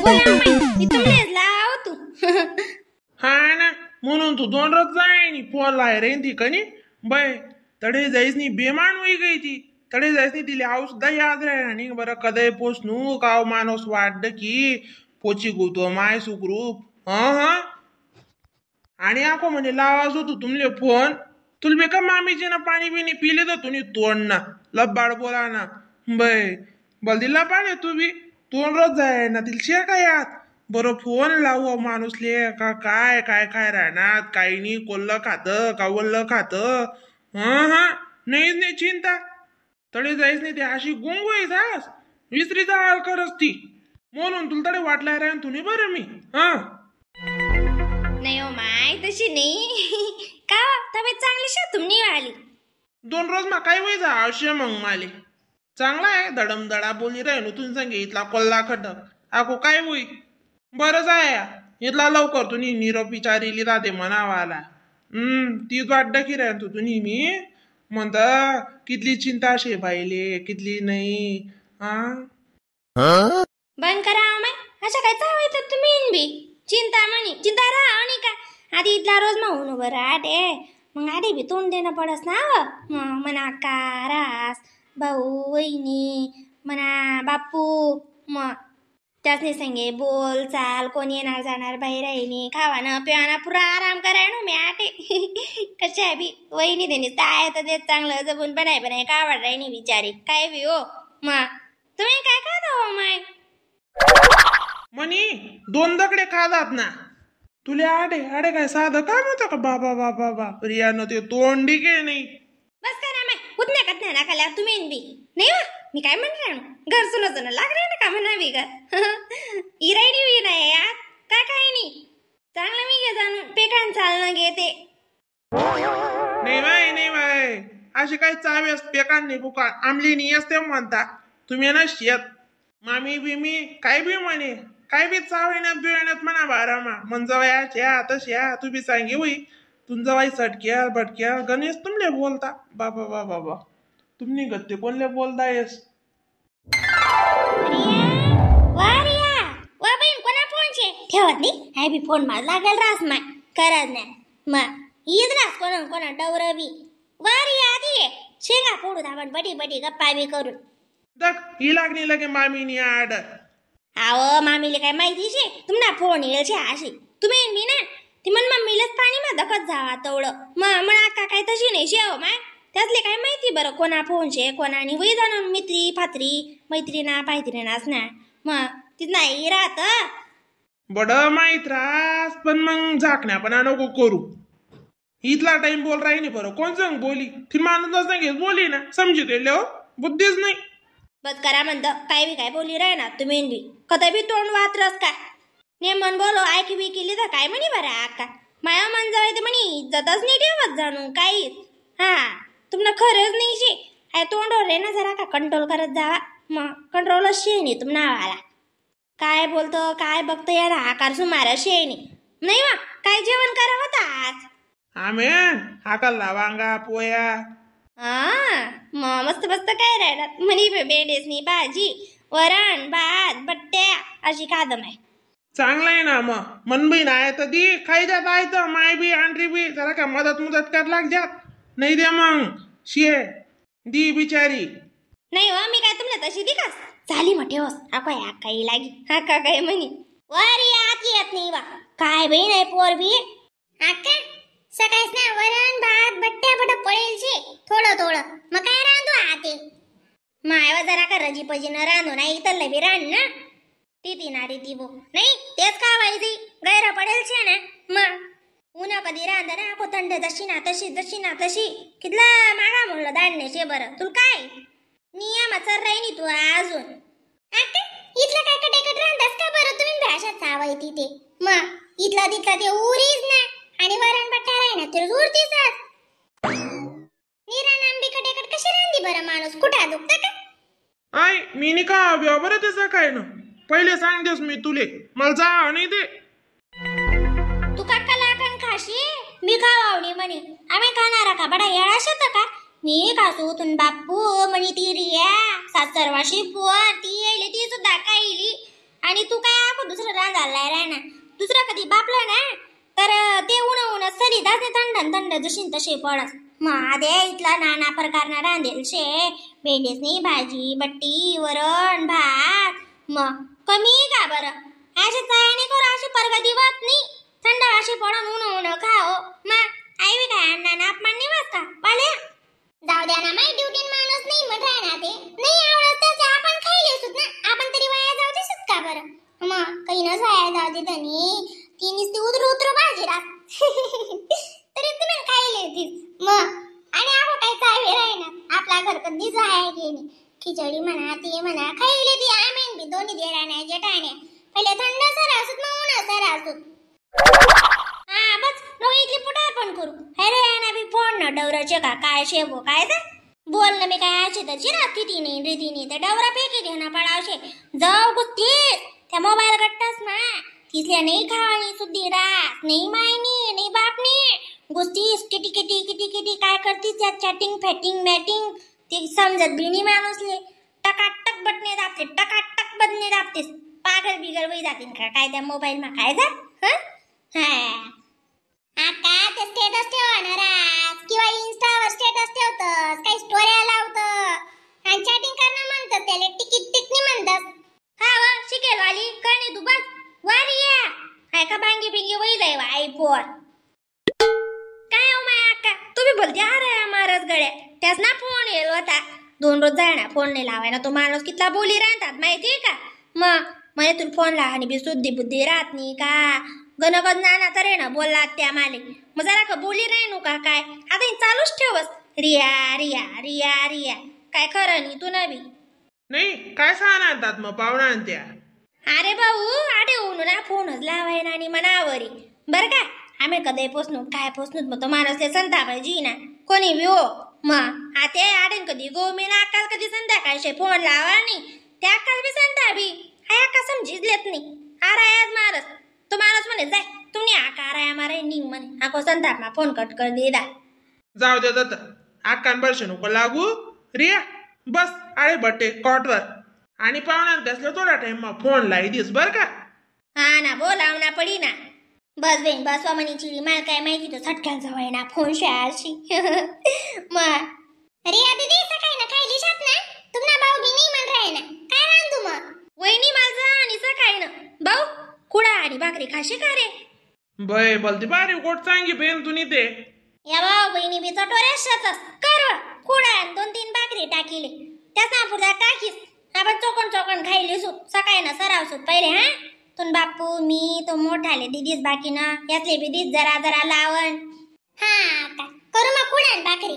बोला मी तुमलेच लाव तू. हा ना म्हणून तू दोन रोज जाय नी फोन लाय रे ती कनी बाय तडे जाईस नी बेमान होई गई ती तडे जाईस नी तिले आऊ सुद्धा याद राहणार नाही बरं कदय पोचनू काव माणूस वाटत की पोची गुतो माय सुखरूप. हा हा आणि आको म्हणजे लावाज होतो तुमले फोन तुला बे का मामीचे ना पाणी बिणी पिले तर तुम्ही तोंड ना लब्बाड बोला ना बै बल दिला पाणी तू बी तोंड रोज जाय ना तिला शे का यात बरं फोन लावू माणूसले का काय काय काय राहणार काही नाही कोल्लं खातं का वल्ल खातं. हा हा नाहीच नाही चिंता तडे जाईस नाही ते अशी गुंग होई जास विसरी जाल करस ती म्हणून तुला तडे वाटलाय राहून तुम्ही बरं मी. हा नाही हो माय तशी नाही का तब्येत चांगली शे तुम्ही आली दोन रोज मा काय वय जा आवश्य मग माले चांगला आहे दडम दडा बोली राहिलो तुम्ही सांगे इथला कोल्हा खटक आको काय होई बरं जाय इथला लवकर तुम्ही निरोप विचारिली राहते म्हणावाला. तीच वाटत की राहतो तुम्ही मी म्हणता कितली चिंता शे बाईले कितली नाही. हा बंद करा माय अशा काय चाव येतात तुम्ही बी चिंता म्हणी चिंता राहा नाही का आधी इथला रोज मग होऊन बरं आडे मग आडे बी तोंड देणं पडस ना हो. मग म्हणा का रास भाऊ वहिनी म्हणा बापू मग त्यासनी संगे बोल चाल कोण येणार जाणार बाहेर राहिनी खावानं पिवाना पुरा आराम कराय मी आटे कशा आहे बी वहिनी देणी काय तर ते चांगलं जपून बनाय बनाय कावड राहिनी बिचारी काय बी हो मग तुम्ही काय खाता हो माय म्हणी दोन दगडे खादात ना तुले आडे आडे काय साधं काम होतं का बाबा बाबा बा रियानं ते तोंडी गे नाही बस करा माय उतन्या कतन्या नाकाल्या तुम्ही बी नाही वा मी काय म्हणणार घर सुन सुन लागले ना का म्हणावी ग इरायनी बी नाही यात काय काय नाही चांगलं मी घे जाणू पेकान चालणं घेते. नाही बाई नाही बाई अशी काही चावी असते पेकान नाही बुका आमली नाही असते म्हणता तुम्ही ना शेत मामी बिमी काय बी म्हणे काय बी चावण्यात बिवण्यात म्हणा बारामा मनजवया तशा तू बी सांगे होई तुमचा बाई सटक्या बटक्या गणेश तुमले बोलता बाबा बाबा बाबा तुम्ही गत्ते कोणले बोलता येस. वा रिया वा बहीण कोणा फोन शे ठेवत नाही हाय बी फोन माझ लागेल रास माय करत नाही मग येत रास कोणा कोणा डवर बी वा रिया आधी ये शेंगा फोडू आपण बडी बडी गप्पा बी करून दख ही लागणी लगे मामीनी आड. आव मामीले काय माहिती शे तुमना फोन येईल शे अशी तुम्ही बी ना ती म्हण मम्मीलाच पाणी मा दखत जावा तवळं मग म्हणा का काय तशी नाही शे हो माय त्यातले काय माहिती बरं कोणा फोन शे कोणा आणि वही जाणं मित्री फात्री मैत्रिणा पायत्रिणाच ना मग ती नाही राहत बड माहित रास पण मग झाकण्यापणा नको करू इथला टाइम बोल राही नाही बरं कोण सांग बोली ती माणूस सांगेल बोली ना समजू दिले हो बुद्धीच नाही. बस करा म्हणतं काय बी काय बोली राय ना तुम्ही बी कदा बी तोंड वात्रस काय नेमन बोलो ऐकी बी केली तर काय म्हणी बरं आका माया मन जवळ ते म्हणी इज्जतच नाही ठेवत जाणू काहीच. हा तुम्हाला खरंच नाही शे हाय तोंडवर रे ना जरा का कंट्रोल करत जावा मग कंट्रोलच शे नाही तुम नावाला काय बोलतो काय बघतो या आकार सुमार शे नाही नाही वा काय जेवण करावं तर आज आमे हाकलला वांगा पोया. हा मग मस्त मस्त काय राहिलं म्हणी भेंडीसनी भाजी वरण भात बट्ट्या अशी खादम आहे. चांगलं आहे ना मग मन बी नाही तर दी खाई जात आहे तर माय बी आंड्री बी जरा का मदत मुदत कर लाग जात नाही दे मग शे दी बिचारी. नाही हो मी काय तुमला तशी दी कास झाली मग ठेवस आका काही लागी हा का काय म्हणी वर आत येत नाही बा काय बाई नाही पोर बी आका सकाळीच ना वरण भात बट्ट्या बट पडेल शे थोडं थोडं मग काय रांधू आते मायवा जरा का रजी पजी न रांधू नाही इथलं बी रांध ना ती ना ती बो नाही तेच खावायची गैरा पडेल शे ना मग उन्हा कधी रांध ना आको थंड जशी ना तशी जशी ना तशी कितला मागा म्हणलं धान्य शे बरं तुला काय नियमाचा राही तू अजून आका इथलं काय कटेकट रांधास का बरं तुम्ही भाषा चावाय तिथे मग इथला तिथला ते उरीच ना आणि वरण बट्टा राही ना तर उरतीच निरा आंबी कटेकट कशी रांधी बरं माणूस कुठं दुखतं का? I मी नाही का बरं त्याचं काय ना पहिले सांगतेस मी तुले मला जा नाही दे. तू का कलाकंद खाशी मी खावावणी म्हणे आम्ही खाणारा का बडा येळा शेत का मी खासू तुन बाप्पू म्हणी ती रिया सासरवाशी पोर ती येईल ती सुद्धा खाईली. आणि तू काय आखो दुसरं रांधायला राहणार दुसरं कधी बापलं ना तर ते उन उन सरी दासे थंड थंड जशी तशी पडस. मग आदे इथला नाना प्रकारना रांधेल शे भेंडीसनी भाजी बट्टी वरण भात. मग कमी का बरं असे चायने करू अशी प्रगती होत नाही. थंड अशी पडून उन उन खाओ. मग आई काय अण्णा ना अपमान नाही वाच का पाल्या. जाऊ द्या ना माई ड्युटीन माणूस नाही म्हण राहणार ते नाही आवडत तर आपण खाईले सुत ना आपण तरी वाया जाऊ दे सुत का बरं. मग काही न वाया जाऊ दे धनी ती नुसती उतरू उतरू भाजी रात तरी तुम्ही खाईले तीच. मग आणि आपण काय चावी राहीना आपला घर कधीच वाया गेली खिचडी म्हणा ती म्हणा खाईले ती आम्ही बी दोन्ही देराण्या जेठाण्या पहिले थंड सर असत मग उन्हा सर असत. हा बस नको इथली पुटार पण करू. अरे ना बी फोन न डवराचे का काय शेवो काय ते बोल ना मी काय अशी तशी राहते ती नाही रीती नाही तर डवरा फेकी दे ना पडावशे जाऊ गुत्तीस त्या मोबाईल गट्टस ना तिथल्या नाही खावानी सुद्धी रात नाही मायनी नाही बापनी गुस्तीस किती किती किती किती काय करतीस त्या चॅटिंग फॅटिंग मॅटिंग ते समजत बी नाही माणूसले. टकाटक बटणे दाबते टकाटक बटणे दाबतेस पागल बिगल वही जातील का काय त्या मोबाईल मा काय जा. हा आता ते स्टेटस ठेवणार आज किंवा इन्स्टावर स्टेटस ठेवतस काही स्टोऱ्या लावत आणि चॅटिंग करणं म्हणतात त्याला तिकीट टिकणी म्हणतात. हा वा शिकेल वाली करणे तू बस वारी या काय का भांगी बिंगी वही जाय वा आई पोर. काय हो माया अक्का तुम्ही बोलते अरे महाराज गड्या त्याच ना फोन येल होता 2 रोज जाय ना फोन नाही लावाय ना तो माणूस कितला बोली राहतात माहिती आहे का. मग म्हणे तुला फोन लावा आणि बी शुद्धी बुद्धी राहत नाही का गणगण नाना तर ना बोलला त्या माले मग जरा का बोली राही का काय आता हे चालूच ठेवस रिया रिया रिया रिया काय खरं नाही तू नवी नाही काय सांगणार मग पाहुणा त्या. अरे भाऊ आडे होऊन ना फोनच लावायना आणि मनावरी बरं का आम्ही कधी पोचणू काय पोचणू मग तो माणूस ते संतापायची ना कोणी बी हो. मग आते आडेन कधी गो मी ना अक्काल कधी संध्याकाळशे फोन लावा नाही त्या अक्काल बी संतापी हाय अक्का समजीच लेत नाही आरायाज मारस तो माणूस म्हणे जाय तुम्ही आका आराया माराय निघ म्हणे आको संताप मा फोन कट कर दे दा. जाऊ दे जात अक्कान बरशे नको लागू रिया बस आळे बट्टे कॉटवर आणि पाहुणा त्यासला थोडा टाइम मग फोन लाई this बर का. हा ना बोलाव ना पडी ना बस बेन बस म्हणे चिडी मला काय माहिती तो सटक्यांचा वय ना फोन शाळशी. मग रिया दीदी सकाळी ना खायली शात ना तुम्हाला भाऊ बी नाही म्हण राहे ना काय रांधू मग. वहिनी माझा आणि सकाळी ना भाऊ कुडा आणि भाकरी खाशी का रे. बय बोलते बारी गोट सांगी बेन तुम्ही ते या भाऊ बहिणी बी चटोऱ्याच कर कुडा आणि 2-3 भाकरी टाकीले त्याच ना पुढचा टाकीस आपण चोकण चोकण खायली सू सकाळी ना सरावसूत पहिले. हा तुन बापू मी तो मोठाले दिदीच बाकी ना यातले बी these जरा जरा लावण. हा का करू मग कुडा आणि भाकरी.